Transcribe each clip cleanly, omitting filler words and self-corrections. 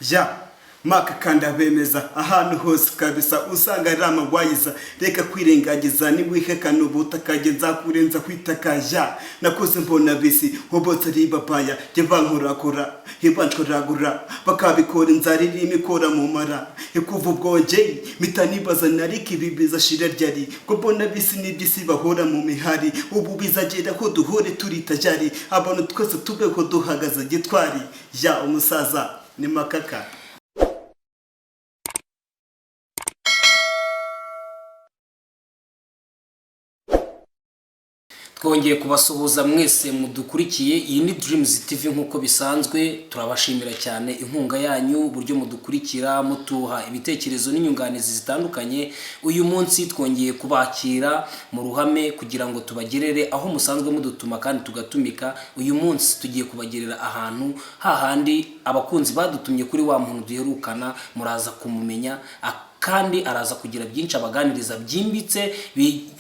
Ya maka kandi abemeza ahantu hose kabisa usanga ari amagwayiza. Reka kwirengagiza, niwihekana ubutaka nzakurenza kwitaka. Ya nakuze mbona bisi hobotse ari babaya, jye bankorakora ibanshoragura bakabikora, inzara irimo ikora mu mara. Kuva ubwo njye mpita nibaza, nariko ibi bizashira ryari, ko mbona bisi n'iby'isi bahora mu mihari? Ubu bizagera ko duhore turi tajari, abantu twese tubeho duhagaze gitwari. Ya umusaza ni Makaka. Twongeye kubasuhuza mwese mudukurikiye. Iyi ni Dreams TV nk'uko bisanzwe. Turabashimira cyane inkunga yanyu, uburyo mudukurikira, mutuha ibitekerezo n'inyunganizi zitandukanye. Uyu munsi twongeye kubakira mu ruhame kugira ngo tubagerere aho musanzwe mudutuma kandi tugatumika. Uyu munsi tugiye kubagerera ahantu hahandi abakunzi badutumye kuri wa muntu duherukana. Muraza kumumenya kandi araza kugira byinshi abaganiriza byimbitse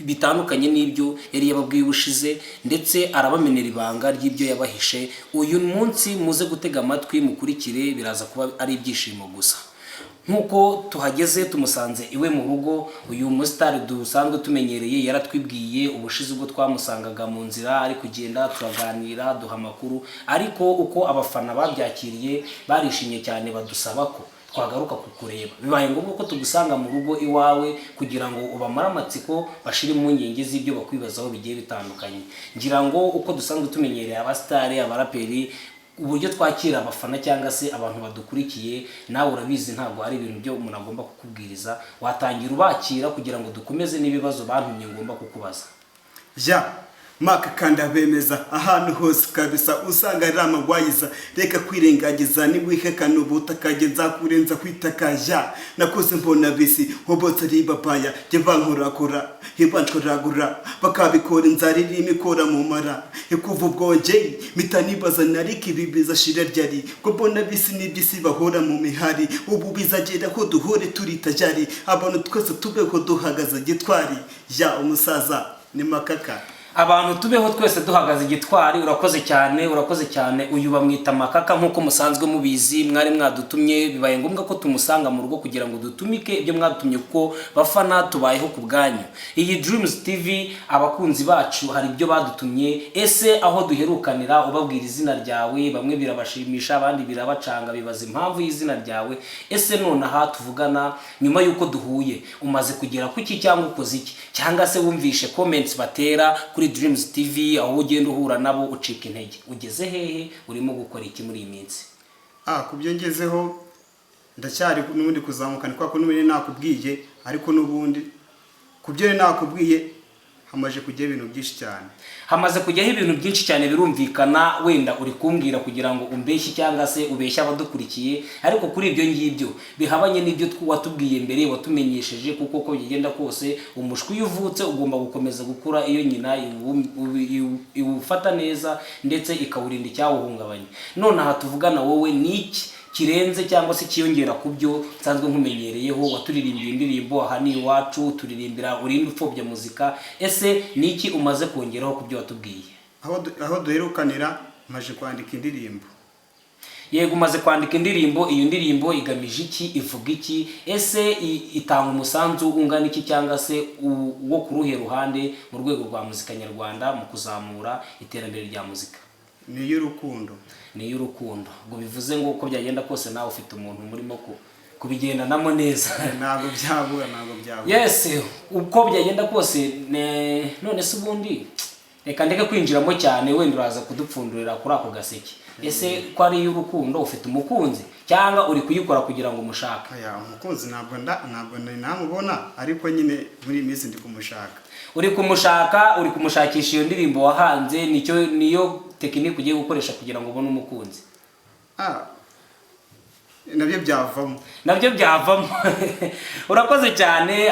bitandukanye n'ibyo yari yababwiye ubushize, ndetse arabamenera ibanga ry'ibyo yabahishe. Uyu munsi muze gutega amatwi mukurikire, biraza kuba ari ibyishimo gusa. Nk'uko tuhageze, tumusanze iwe mu rugo. Uyu musitari dusanzwe tumenyereye yaratwibwiye ubushize ubwo twamusangaga mu nzira ari kugenda, turaganira, duha amakuru, ariko uko abafana babyakiriye barishimye cyane, badusaba ko twagaruka kukureba. Bibaye ngombwa ko tugusanga mu rugo iwawe kugira ngo ubamare amatsiko, bashire impungenge z'ibyo bakwibazaho bigiye bitandukanye. Ngira ngo uko dusanzwe tumenyereye abasitari, abaraperi, uburyo twakira abafana cyangwa se abantu badukurikiye, nawe urabizi, ntabwo ari ibintu byo umuntu agomba kukubwiriza. Watangira ubakira kugira ngo dukomeze n'ibibazo bantumye ngomba kukubaza. Ya maka kandi abemeza ahantu hose kabisa usanga ari amagwayiza. Reka kwirengagiza, niwihekana ubutaka nzakurenza kwitaka. Ya nakuze mbona bisi hobotse ari babaya, jye bankorakora ibanshoragura bakabikora, inzara irimo ikora mu mara. Kuva ubwo njye mpita nibaza, nariko ibi bizashira ryari, ko mbona bisi n'iby'isi bahora mu mihari? Ubu bizagera ko duhore turi tajari, abantu twese tubeho duhagaze gitwari. Ya umusaza ni Makaka. Abantu tubeho twese duhagaze igitwari. Urakoze cyane, urakoze cyane. Uyu bamwita Makaka nk'uko musanzwe mubizi. Mwari mwadutumye, bibaye ngombwa ko tumusanga mu rugo kugira ngo dutumike ibyo mwadutumye, kuko bafana tubayeho ku bwanyu. Iyi Dreams TV, abakunzi bacu hari ibyo badutumye. Ese aho duherukanira ubabwira izina ryawe, bamwe birabashimisha, abandi birabacanga, bibaza impamvu y'izina ryawe. Ese nonaha tuvugana, nyuma y'uko duhuye, umaze kugera kuki cyangwa ukoze iki? Cyangwa se wumvishe comments batera kuri Dreams TV, aho ugenda uhura nabo ucika intege, ugeze hehe? Urimo gukora iki muri iyi minsi? Ku byo ngezeho, ndacyari n'ubundi kuzamuka, ni kwa ko n'ubundi nakubwiye, ariko n'ubundi ku byo nakubwiye hamaze kujyaho ibintu byinshi cyane. Hamaze kujyaho ibintu byinshi cyane, birumvikana. Wenda uri kumbwira kugira ngo umbeshye cyangwa se ubeshye abadukurikiye, ariko kuri ibyo ngibyo bihabanye n'ibyo watubwiye mbere, watumenyesheje, kuko uko bigenda kose umushwi iyo uvutse ugomba gukomeza gukura iyo nyina iwufata neza ndetse ikawurinda icyawuhungabanya. None aha tuvugana, wowe ni iki kirenze cyangwa se kiyongera ku byo nsanzwe nkumenyereyeho? Waturirimbiye indirimbo "Aha ni iwacu", turirimbira "Urinde upfobya muzika". Ese ni iki umaze kongeraho ku byo watubwiye? Aho duherukanira, maje kwandika indirimbo. Yego, umaze kwandika indirimbo. Iyo ndirimbo igamije iki? Ivuga iki? Ese itanga umusanzu ungana iki cyangwa se wo ku ruhe ruhande mu rwego rwa muzika nyarwanda, mu kuzamura iterambere rya muzika? Ni iy'urukundo. Ni iy'urukundo. Ubwo bivuze ngo uko byagenda kose nawe ufite umuntu murimo kubigendanamo neza. Ntabwo byabura, ntabwo byabura. Yes, uko byagenda kose none se ubundi reka ndeke kwinjiramo cyane, wenda uraza kudupfundurira kuri ako gaseke. Ese ko ari iy'urukundo, ufite umukunzi cyangwa uri kuyikora kugira ngo umushake? Aya, umukunzi ntabwo nari namubona, ariko nyine muri iyi minsi ndi kumushaka. Uri kumushaka, uri kumushakisha. Iyo ndirimbo wahanze nicyo, niyo tekinike ugiye gukoresha kugira ngo ubone umukunzi? Nabyo byavamo. Nabyo byavamo. Urakoze cyane.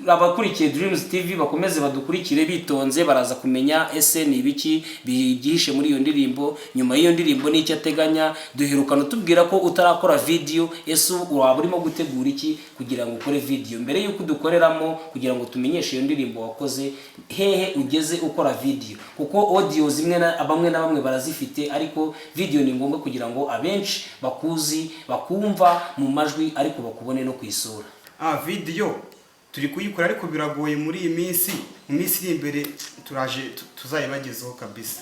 Abakurikiye Dreams TV bakomeze badukurikire bitonze, baraza kumenya ese ni ibiki byihishe muri iyo ndirimbo, nyuma y'iyo ndirimbo n'icyo ateganya. Duherukana utubwira ko utarakora video. Ese waba urimo gutegura iki kugira ngo ukore video? Mbere y'uko udukoreramo kugira ngo tumenyeshe iyo ndirimbo wakoze, hehe ugeze ukora video? Kuko audio zimwe na bamwe na bamwe barazifite, ariko video ni ngombwa kugira ngo abenshi bakuzi. bakumva mu majwi ariko bakubone no ku isura. Video turi kuyikora, ariko biragoye muri iyi minsi. Mu minsi iri imbere turaje tuzayibagezeho kabisa.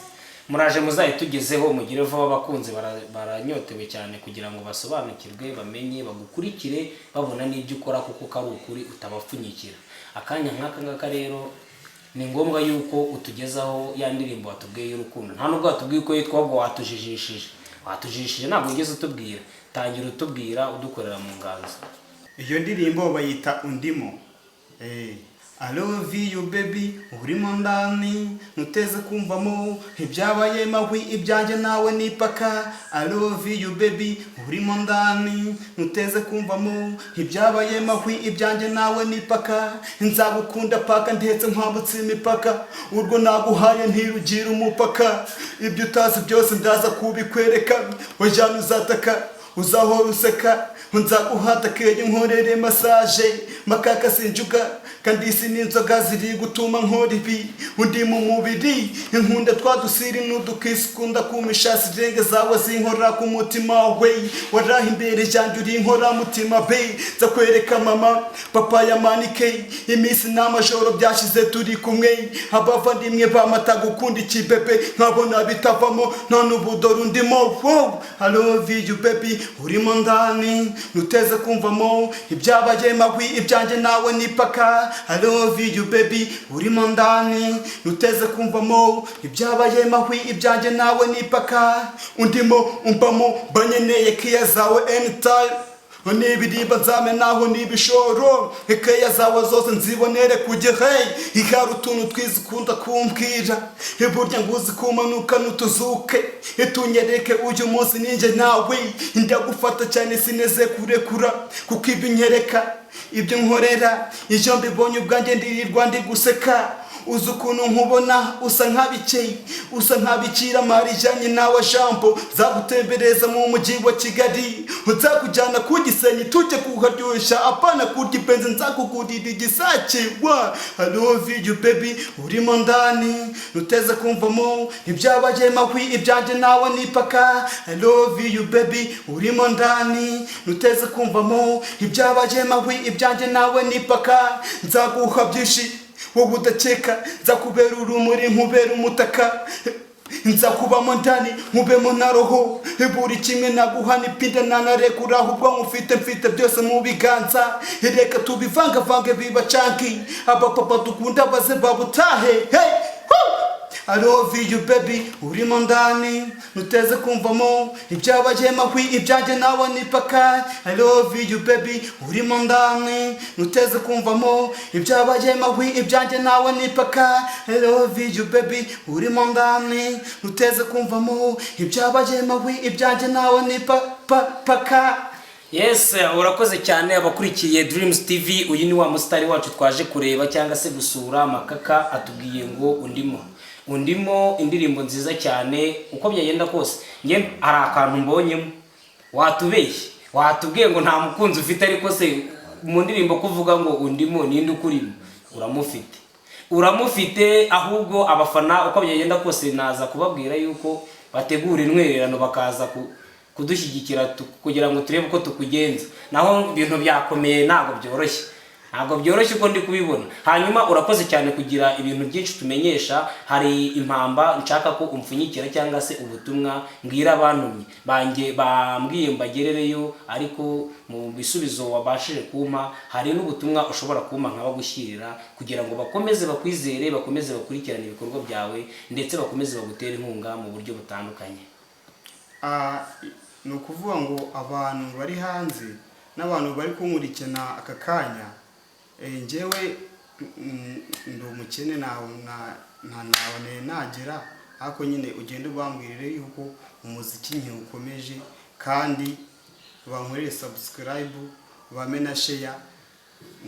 Muraje muzayitugezeho, mugire vuba. Abakunzi baranyotewe cyane kugira ngo basobanukirwe, bamenye, bagukurikire, babona n'ibyo ukora, kuko ko ari ukuri utabapfunyikira. Akanya nk'aka ngaka rero ni ngombwa yuko utugezaho ya ndirimbo watubwiye y'urukundo. Nta nubwo watubwiye uko yitwa, ahubwo watujijishije, ntabwo ugeze utubwira. Tangira utubwira, udukorera mu nganzo. Iyo ndirimbo bayita Undimo. I love you baby, urimo ndani, ntuteze kumvamo ibyabaye mahwi, ibyanjye nawe nipaka. I love you baby, urimo ndani, ntuteze kumvamo ibyabaye mahwi, ibyanjye nawe nipaka. Nzagukunda paka ndetse nkwambutse imipaka, urwo naguhaye ntirugira umupaka. Ibyo utazi byose ndaza kubikwereka, wajyana uzataka, uzahora useka. Nzaguhata keye, nkorere massage makaka, sinjuga kandi isi n'inzoga ziri gutuma nkora ibi. Undi mu mubiri inkunda twadusiri n'udukisi, ukunda kumisha sirenge zawe zinkora ku mutima we. Waraha imbere yanjye uri inkora mutima be. Nzakwereka mama papa ya manike, iminsi n'amajoro byashize turi kumwe. Abavandimwe bamata gukunda ikibebe, nkabona bitavamo, none ubu dore undimo. Wow, I love you baby, urimo ndani, ntuteze kumvamo ibyabaye mahwi, ibyanjye nawe nipaka. I love you baby, urimo ndani, ntuteze kumvamo ibyabaye mahwi, ibyanjye nawe nipaka. Undimo, umbamo, banyeneye kiya zawe anytime. N'ibiriba nzamenaho n'ibishoro, ikeya zawe zose nzibonere ku gihe. Ihari utuntu twiza ukunda kumbwira, burya ngo uzi kumanuka n'utuzuke, itunyereke uyu munsi ninjye nawe. Ndagufata cyane, sineze kurekura, kuko ibyo unyereka, ibyo nkorera, iyo mbibonye ubwanjye ndirirwa ndi guseka. Uzi ukuntu nkubona usa nk'abikeye, usa nk'abikira Mariya nyina wa Jambo. Nzagutembereza mu mujyi wa Kigali, nzakujyana ku Gisenyi tujye kuharyoshya, apana kurya ipenzi, nzakugurira igisake wa. I love you baby, urimo ndani, ntuteze kumvamo ibyabaye mahwi, ibyanjye nawe nipaka. I love you baby, urimo ndani, ntuteze kumvamo ibyabaye mahwi, ibyanjye nawe nipaka. Nzaguha byinshi wowe udakeka, nzakubera urumuri, nkubera umutaka, nzakubamo ndani, nkubemo na roho. Buri kimwe naguha nipinda nanarekura, ahubwo nkufite, mfite byose mu biganza. Reka tubivangavange bibacanki, abapapa dukunda baze babutahe. Hey! Woo! I love you baby, urimo ndani, ntuteze kumvamo ibyabaye mahwi, ibyanjye nawe nipaka. I love you baby, urimo ndani, ntuteze kumvamo ibyabaye mahwi, ibyanjye nawe nipaka. I love you baby, urimo ndani, ntuteze kumvamo ibyabaye mahwi, ibyanjye nawe nipaka. Yes, urakoze cyane. Abakurikiye Dreams TV, uyu ni wa musitari wacu twaje kureba cyangwa se gusura. Makaka atubwiye ngo undimo, undimo, indirimbo nziza cyane. Uko byagenda kose, njye hari akantu mbonyemo. Watubeshye, watubwiye ngo nta mukunzi ufite, ariko se mu ndirimbo kuvuga ngo undimo, ninde ukurimo? Uramufite, uramufite. Ahubwo abafana, uko byagenda kose, naza kubabwira yuko bategura intwererano bakaza kudushyigikira kugira ngo turebe uko tukugenza. Naho ibintu byakomeye, ntabwo byoroshye, ntabwo byoroshye uko ndi kubibona. Hanyuma urakoze cyane kugira ibintu byinshi tumenyesha. Hari impamba nshaka ko umpfunyikira cyangwa se ubutumwa mbwira abantumye banjye, bambwiye mbagerereyo, ariko mu bisubizo wabashije kumpa hari n'ubutumwa ushobora kumpa nkabagushyirira kugira ngo bakomeze bakwizere, bakomeze bakurikirane ibikorwa byawe, ndetse bakomeze bagutere inkunga mu buryo butandukanye. Ni ukuvuga ngo abantu bari hanze n'abantu bari kunkurikirana aka kanya, njyewe ndi umukene, ntawe nagera, ariko nyine ugenda ubambwirire yuko umuziki ntiwukomeje, kandi bankorere subscribe, bame na share.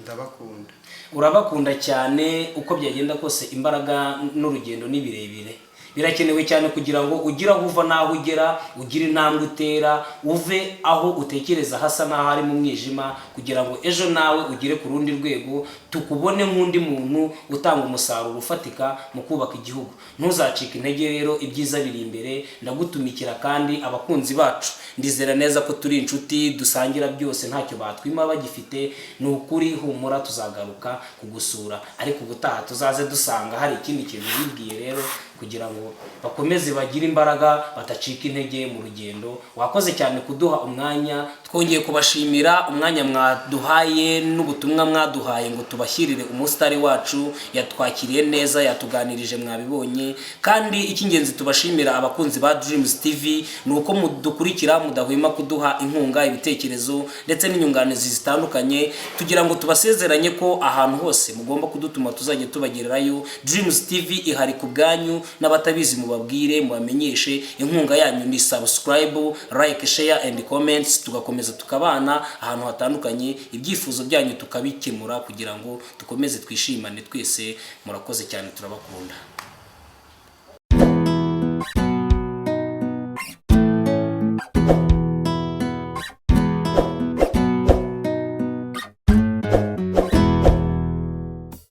Ndabakunda. Urabakunda cyane. Uko byagenda kose, imbaraga n'urugendo ni birebire. Birakenewe cyane kugira ngo ugire aho uva n'aho ugera, ugire intambwe utera, uve aho utekereza hasa n'aho ari mu mwijima, kugira ngo ejo nawe ugere ku rundi rwego, tukubone nk'undi muntu utanga umusaruro ufatika mu kubaka igihugu. Ntuzacike intege rero, ibyiza biri imbere. Ndagutumikira kandi abakunzi bacu, ndizera neza ko turi inshuti, dusangira byose, ntacyo batwima bagifite. Ni ukuri, humura, tuzagaruka kugusura, ariko ubutaha tuzaze dusanga hari ikindi kintu wibwiye. Rero kugira ngo bakomeze bagire imbaraga, badacika intege mu rugendo. Wakoze cyane kuduha umwanya. Twongeye kubashimira umwanya mwaduhaye n'ubutumwa mwaduhaye ngo tubashyirire umusitari wacu. Yatwakiriye neza, yatuganirije, mwabibonye. Kandi icy'ingenzi tubashimira abakunzi ba Dreams TV ni uko mudukurikira, mudahwema kuduha inkunga, ibitekerezo ndetse n'inyunganizi zitandukanye, tugira ngo tubasezeranye ko ahantu hose mugomba kudutuma tuzajya tubagererayo. Dreams TV ihari ku bwanyu. N'abatabizi mubabwire, mubamenyeshe. Inkunga yanyu ni subscribe, like, share and comments, tugakomeza tukabana ahantu hatandukanye, ibyifuzo byanyu tukabikemura kugira ngo dukomeze twishimane twese. Murakoze cyane, turabakunda.